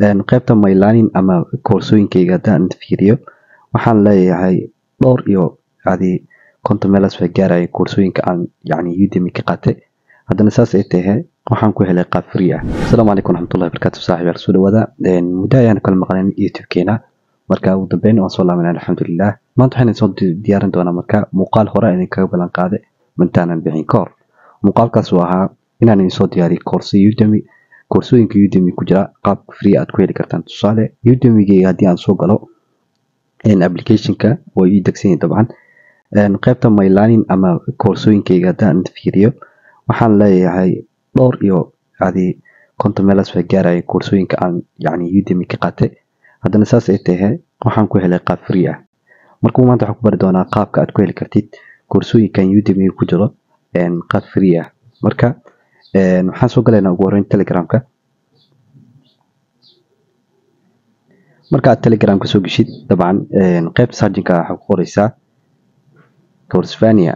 Qaybta my learning ama koorsooyinkayga haddaan fiiriyo, waxaan leeyahay dhowr iyo adi 50 meelaas way gaaraya koorsooyinka aan yacni Udemy ka qaatay. Haddana saas ay tahay, waxaan ku helay qaab free ah. Asalaamu calaykum waraxmatullahi wabarakaatu, saaxiib soo dhawaada. Muddo ayaan kala maqnayn YouTube-keena, marka ugu dambeyn waan soo laabanay, alxamdulilah. Maanta waxaan soo diyaarin doonaa marka muuqaal hore idinkaga ballan qaaday intaanan bixin ka hor. Muuqaalkaas uu ahaa inaan idin soo diyaariyo koorso Udemy, koorsooyinka Udemy ku jira qaab free aad ku heli kartaan. Tusaale, Udemy-gayga haddii aan soo galo application-ka, way ii degsan yihiin dabcan. Qaybta my learning ama koorsooyinkayga haddaan fiiriyo, waxaan leeyahay dhowr iyo adi 50 meelaas way gaaraya koorsooyinka aan yacni Udemy ka qaatay. Haddana saas ay tahay, waxaan ku helay qaab free ah. Marka maanta waxaan ku bari doonaa qaabka aad ku heli kartid koorsooyinkan Udemy ku jiro qaab free ah. Marka waxaan soo galaynaa ugu horreyn Telegramka. Marka aad Telegramka soo geshid, dabcan qaybta searching-ka waxaa ku qoreysaa Coursevania.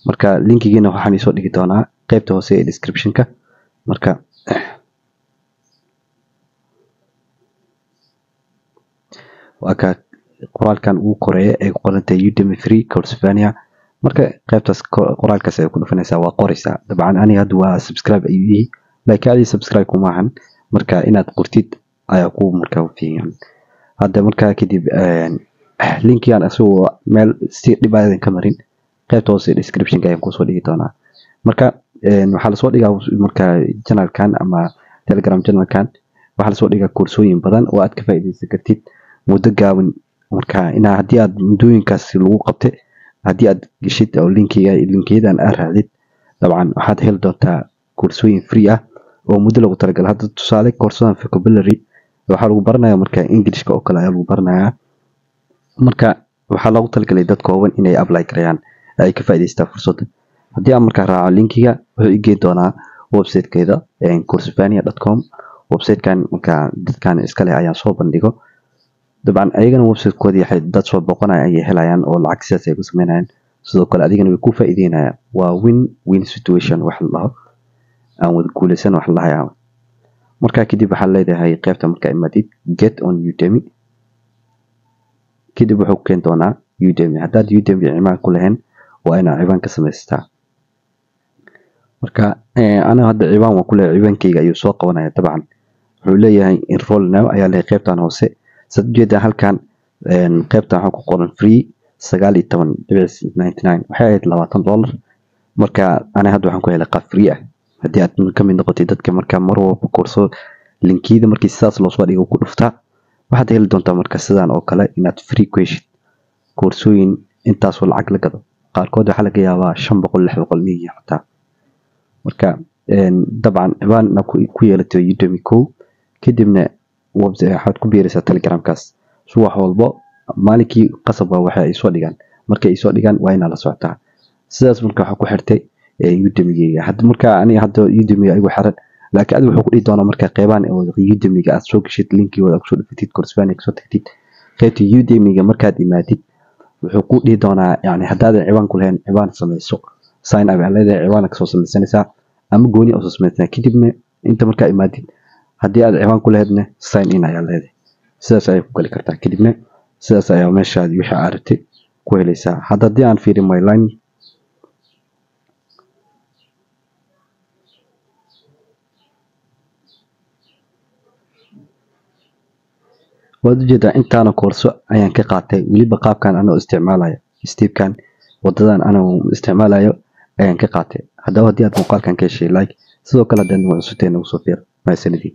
Marka linkigiina waxaan isoo dhigi doonaa qaybta hoose ee description-ka. Marka waa ka qoraalkan ugu koreeya ee ku qoran tahay Udemy free Coursevania. Marka qaybtaas qoraalkaas ay ku dhufanaysaa, waa qoreysaa. Dabcan aniga hadda waa subscribe ayuu yihi, laakiin adiga subscribe kuma ahan, marka inaad qortid ayaa ku marka fiican. Hadda markaa kadib linkigan asagoo meel si dhib aadan ka marin, qaybta hoose description-ka ayaan kusoo dhigi doonaa. Marka waxaa lasoo dhigaa marka channelkan ama Telegram channelkan waxaa lasoo dhigaa koorsooyin badan oo aad ka faa'iidaysan kartid muddo gaaban. Marka inaa haddii aad muddooyinkaas lagu qabtay haddii aad geshid oo linkiga linkiyadan aad raacdid, dabcan waxaad heli doontaa koorsooyin free ah oo muddo lagu talagalay. Hadda tusaale, koorsadan vocabulary waxaa lagu baranayaa marka Englishka oo kale ayaa lagu baranayaa. Marka waxaa loogu talagalay dad kooban inay apply gareeyaan, ay ka faa'iidaystaan fursadda. Haddii aan markaa raaco linkiga, wuxuu i geyn doonaa website-keeda coursevania.com. Website-kan markaa dadkan iskale ayaan soo bandhigo. Dabcan ayagana website-koodii waxay dad soo booqanaya ayay helayaan oo lacag sidaas ay ku sameynayaan. Sidoo kale adigana way ku faa'iideynayaan. Waa win win situation wax la dhaho, aan wada guuleysan wax la dhahayaa. Markaa kadib waxaad leedahay qaybta markaa imaadid get on Udemy. Kadib wuxuu ku keeni doonaa Udemy. Haddaad Udemy ciwaan ku lahayn, waa inaad ciwaan ka samaysataa. Marka aniga hadda ciwaan waan ku leeyahay, ciwaankayga ayuu soo qabanaya. Dabcan wuxuu leeyahay enroll now ayaa leeyahay qaybtan hoose. Saad ujeedaa halkan qaybtan waxaa ku qoran free 19.99, waxay ahayd $20. Marka aniga hadda waxaan ku helay qaab free ah. Haddii aad ka mid noqotay dadka marka mar walba koorso linkiyada markii sidaas loo soo dhigo ku dhuftaa, waxaad heli doontaa marka sidaan oo kale inaad free ku heshid koorsooyin intaasoo lacag la gado. Qaarkood waxaa laga yaabaa 500, 600 inay yihiin xataa. Marka dabcan ciwaan inaad ku yeelato Udemy kow, kadibna waxaad ku biiraysaa Telegramkaas. Subax walbo maalinkii qasab waa waxa ay soo dhigaan, markay ay soo dhigaan waa inaad la socotaa. Sidaas marka waxaa ku xirtay Udemy-gayga. Hadda marka aniga hadda Udemy igu xiran, laakiin adiga wuxuu ku dhihi doonaa marka qeybaan oo Udemy-ga aad soo geshid, linkigooda aad kusoo dhufatid, Coursevania kasoo tagtid, qaybta Udemy-ga markaad imaadid, wuxuu ku dhihi doonaa yani haddaadan ciwaan ku lahayn, ciwaan samayso. Sign up aad leedahay, ciwaan kasoo samaysanaysaa ama gooni usoo samaysanaa. Kadibna inta markaa imaadid, haddii aad ciwaan ku lahaydna, sign in ayaa leedahay, sidaas ayay ku gali kartaa. Kadibna sidaas ayaa meeshaad wixii aad rabtay ku helaysaa. Hadda haddii aan fiirin my line, waad ujeedaa intaana koorso ayaan ka qaatay. Weliba qaabkan anoo isticmaalayo stepkan, wadadan anoo isticmaalayo ayaan ka qaatay. Haddaba haddii aad muuqaalkan ka heshay, like. Sidoo kale haddii aad nagu cusubtahay, nagu soo fiir. Mahadsanidin.